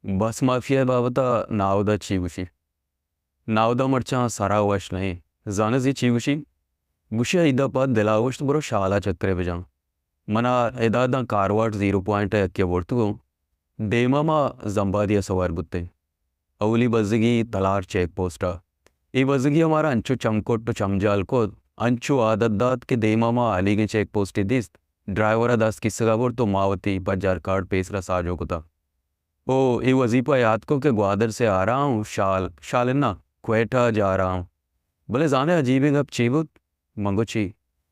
بس مافیا ءِ بابت ءَ ناہدا چی گوشی؟ ناہدا مرچاں سرا وش نہ ایں۔ زانئے چی گوشی؟ گوشی، ایدا پد دل ءَ گوشت، برو شال ءَ چکرے بجن۔ من ءَ ادا داں کارواٹ زیرو پوائنٹ ءَ یکے ءَ برتگ ءُ دیم ءَ ما زمبادے ءَ سوار بوتیں۔ اولی بزگی تلار چیک پوسٹ ءَ۔ اے بزگی ءَ مارا انچو چم کٹ ءُ چمجال کت، انچو عادت دات کہ دیم ءَ ما ہالیگیں چیک پوسٹے دیست، ڈرائیور ءَ دست کیسگ ءَ برت ءُ ما وتی پجار کارڈ پیسر ءَ ساجو کتاں۔ او اے وظیفہ یات کت کہ گوادر سے آ رہا ہوں، شال، شال نہ، کوئٹہ جا رہا ہوں۔ بلے زانئے عجیبیں گپ چی بوت؟ من گو چی؟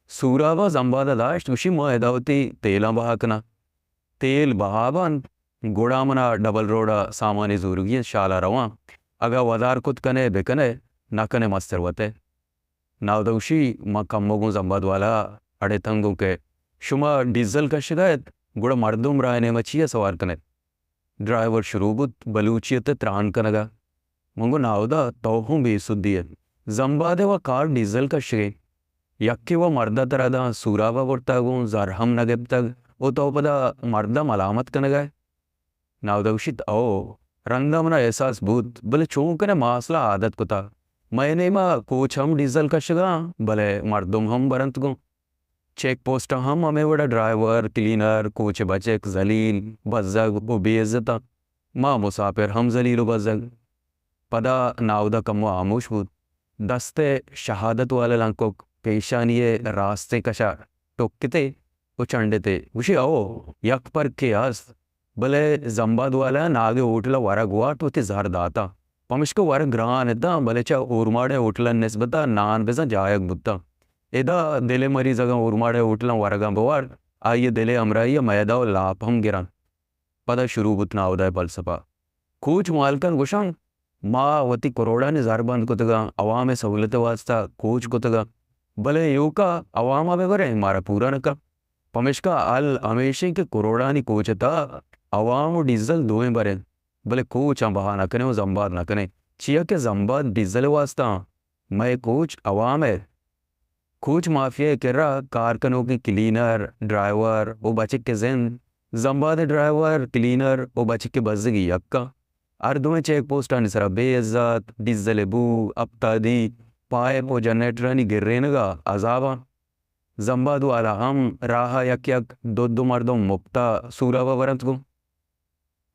سوراب ءَ زمباد ءَ داشت، گوشی، ما ادا وتی تیلاں بہا کناں۔ تیل بہا بنت، گڑا من ءَ ڈبل روڈ ءَ سامانے زورگی انت، شال ءَ رواں۔ اگاں ودار کت کنئے بکنئے، نہ کنئے مستر وت ئے۔ ناہدا گوشی، من کمو گوں زمباد والا ءَ اڑتاں گوں کہ شما ڈیزل کشگ ءَ ات، گڑا مردم راہ ءِ نیم ءَ چیا سوار کن ات؟ ڈرائیور شروع بوت بلوچیت ءَ تران کنگ ءَ۔ من گو ناہدا، تو ہوں بے سدی ئے۔ زمباد ءَ و کار ڈیزل کشگ ءَ۔ یکے و مرد ءَ ترا داں سوراب ءَ برتگ ءُ زر ہم نہ گپتگ ءُ تو پدا مرد ءَ ملامت کنگ ءَ ئے۔ ناہدا گوشیت، او، رندا من ءَ احساس بوت، بلے چون کنئے ما اصل ءَ عادت کتگ۔ مئے نیم ءَ کوچ ہم ڈیزل کشگ ءَ آں، بلے مردم ہم بر انت گوں۔ چیک پوسٹ ءَ ہم ہمے وڑ ءَ ڈرائیور، کلینر، کوچ ءِ بچک، ذلیل، بزگ ءُ بے عزت آں۔ ما مساپر ہم ذلیل ءُ بزگ۔ پدا ناہدا کمو ہاموش بوت۔ دست ءِ شہادت والا لنکک پیشانی ءِ راستیں کش ءَ ٹکتے ءُ چنڈتے۔ گوشی، او، یک پرکے ہست، بلے زمباد والا ءَ ناگے ہوٹل ءَ ورگ وارت، وتی زر داتاں۔ پمشکہ ورگ گران اتاں، بلے چہ اورماڑہ ءِ ہوٹلانی نسبت ءَ نان بزاں جاہگ بوتاں۔ ادا دل ءِ مریض اگاں اورماڑہ ءِ ہوٹلاں ورگاں بوارت، آئی ءِ دل ءِ ہمراہی ءَ میدہ ءُ لاپ ہم گرنت۔ پدا شروع بوت ناہدا ءِ فلسفہ۔ کوچ مالکاں گوشاں، ما وتی کروڑانی زر بند کتگاں، عوام ءِ سہولت ءِ واستا کوچ کتگاں، بلے ایوکا عوام ءَ بہ بریں، مارا پورا نہ کن۔ پمیشکا حل ہمیش انت کہ کروڑانی کوچ ءِ تہا عوام ءُ ڈیزل دوئیں بریں، بلے کوچاں بہا نہ کنیں ءُ زمباد نہ کنیں، چیا کہ زمباد ڈیزل ءِ واستا آں۔ مئے کوچ عوام ءِ۔ کوچ مافیا ءِ کرا کار کنوکیں کلینر، ڈرائیور ءُ بچک ءِ زند، زمباد ءِ ڈرائیور، کلینر ءُ بچک ءِ بزگی یکاں۔ ہر دوئیں چیک پوسٹانی سرا بے عزت، ڈیزل ءِ بو، ہپتادی، پائپ ءُ جنریٹرانی گرینگ ءَ عذاباں۔ زمباد والا ہم راہ ءَ یک یک دو دو مردم مپت ءَ سوراب ءَ برنت گوں۔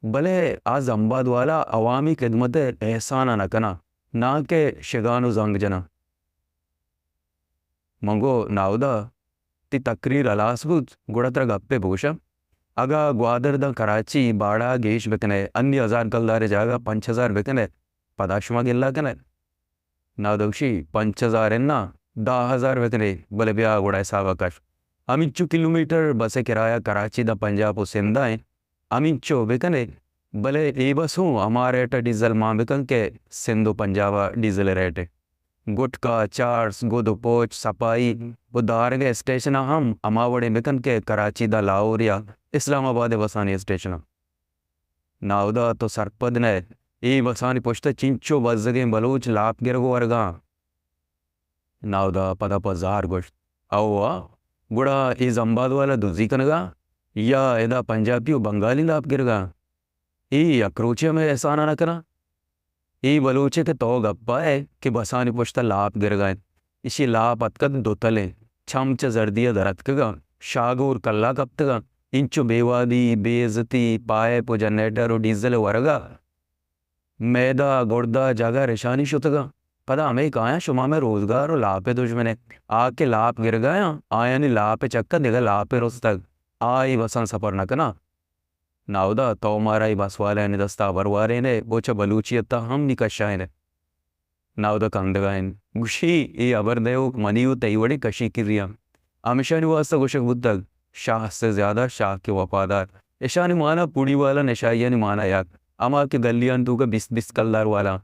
بلے آ زمباد والا عوامی خدمت ءِ احسان ءَ نہ کناں، ناں کہ شگان ءُ زنگ جناں۔ من گو ناہدا، تئی تقریر ہلاس بوت، گڑا ترا گپے بگوشاں۔ اگاں گوادر داں کراچی باڑہ ءَ گیش بکنئے، انی ہزار کلدار ءِ جاگہ پنچ ہزار بکنئے، پدا شما گلہ کنئے۔ ناہدا گوشی، پنچ ہزار اناں، دہ ہزار بکنئے، بلے بیا گڑا حساب ءَ کش۔ ہمینچو کلومیٹر بس ءِ کرایہ کراچی داں پنجاب ءُ سندھ ءَ انت، ہمینچو بکنئے، بلے اے بس ہوں ہما ریٹ ءَ ڈیزل مان بکن کہ سندھ ءُ پنجاب ءَ ڈیزل ءِ ریٹ انت۔ گٹکا، چارس، گد ءُ پوچ، سپائی ءُ دارگ ءِ اسٹیشناں ہم ہما وڑیں بکن کہ کراچی داں لاہور یا اسلام آباد ءِ بسانی اسٹیشناں۔ ناہدا تو سرپد نہ ئے، اے بسانی پشت ءَ چنچو بزگیں بلوچ لاپ گرگ ءُ ورگ ءَ آں۔ ناہدا پدا پہ زہر گوشت، او وا، گڑا اے زمباد والا دزی کنگ ءَ یا ادا پنجابی ءُ بنگالی لاپ گرگ ءَ؟ اے یک روچے ہمے احسان ءَ نہ کناں۔ اے بلوچے کہ تو گپ ءَ ئے کہ بسانی پشت ءَ لاپ گرگ ءَ انت، ایشی لاپ اتکگ دو تلیں، چم چہ زردی ءَ در اتکگ ءُ شاگور کلا کپتگ ءُ انچو بے وادی، بے عزتی، پائپ ءُ جنریٹر ءُ ڈیزل ءِ ورگ ءَ میدہ، گڑدا، جاگہ رشانی شتگاں۔ پدا ہمے کایاں شما مئے روزگار ءُ لاپ ءِ دژمن ئے۔ آ کہ لاپ گرگایاں، آیانی لاپ ءِ چکا دگہ لاپے رستگ۔ آ اے بساں سفر نہ کناں۔ ناہدا، تو مارا اے بس والایانی دستا ہبر وارین ئے، ءُ چہ بلوچیت ءَ ہم نی کشائین ئے۔ ناہدا کندگا انت۔ گوشی، اے ہبر دئیوک منی ءُ تئی وڑیں کشی کریاں۔ ہمشانی واستا گوشگ بوتگ، شاہ سے زیادہ شاہ کے وفادار۔ اشانی مانا پوڑی والا نشائیانی مانا یک، ہما کہ گلیانی توکا بیست بیست کلدار والا۔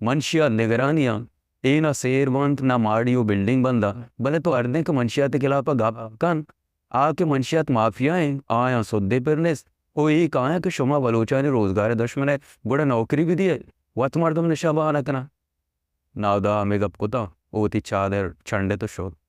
منشیات نگرانی آں، اے نہ سیر بنت، نہ ماڑی ءُ بلڈنگ بنداں، بلے تو ہردیں کہ منشیات ءِ خلاف ءَ گپ کن، آ کہ منشیات مافیا ایں، آیاں سدے پر نیست۔ ءُ اے کایاں کہ شما بلوچانی روزگار ءِ دشمن ئے، گڑا نوکری بدئے، وت مردم نشہ بہا نہ کناں۔ ناہدا ہمے گپ کتاں ءُ وتی چادر چنڈت ءُ شت۔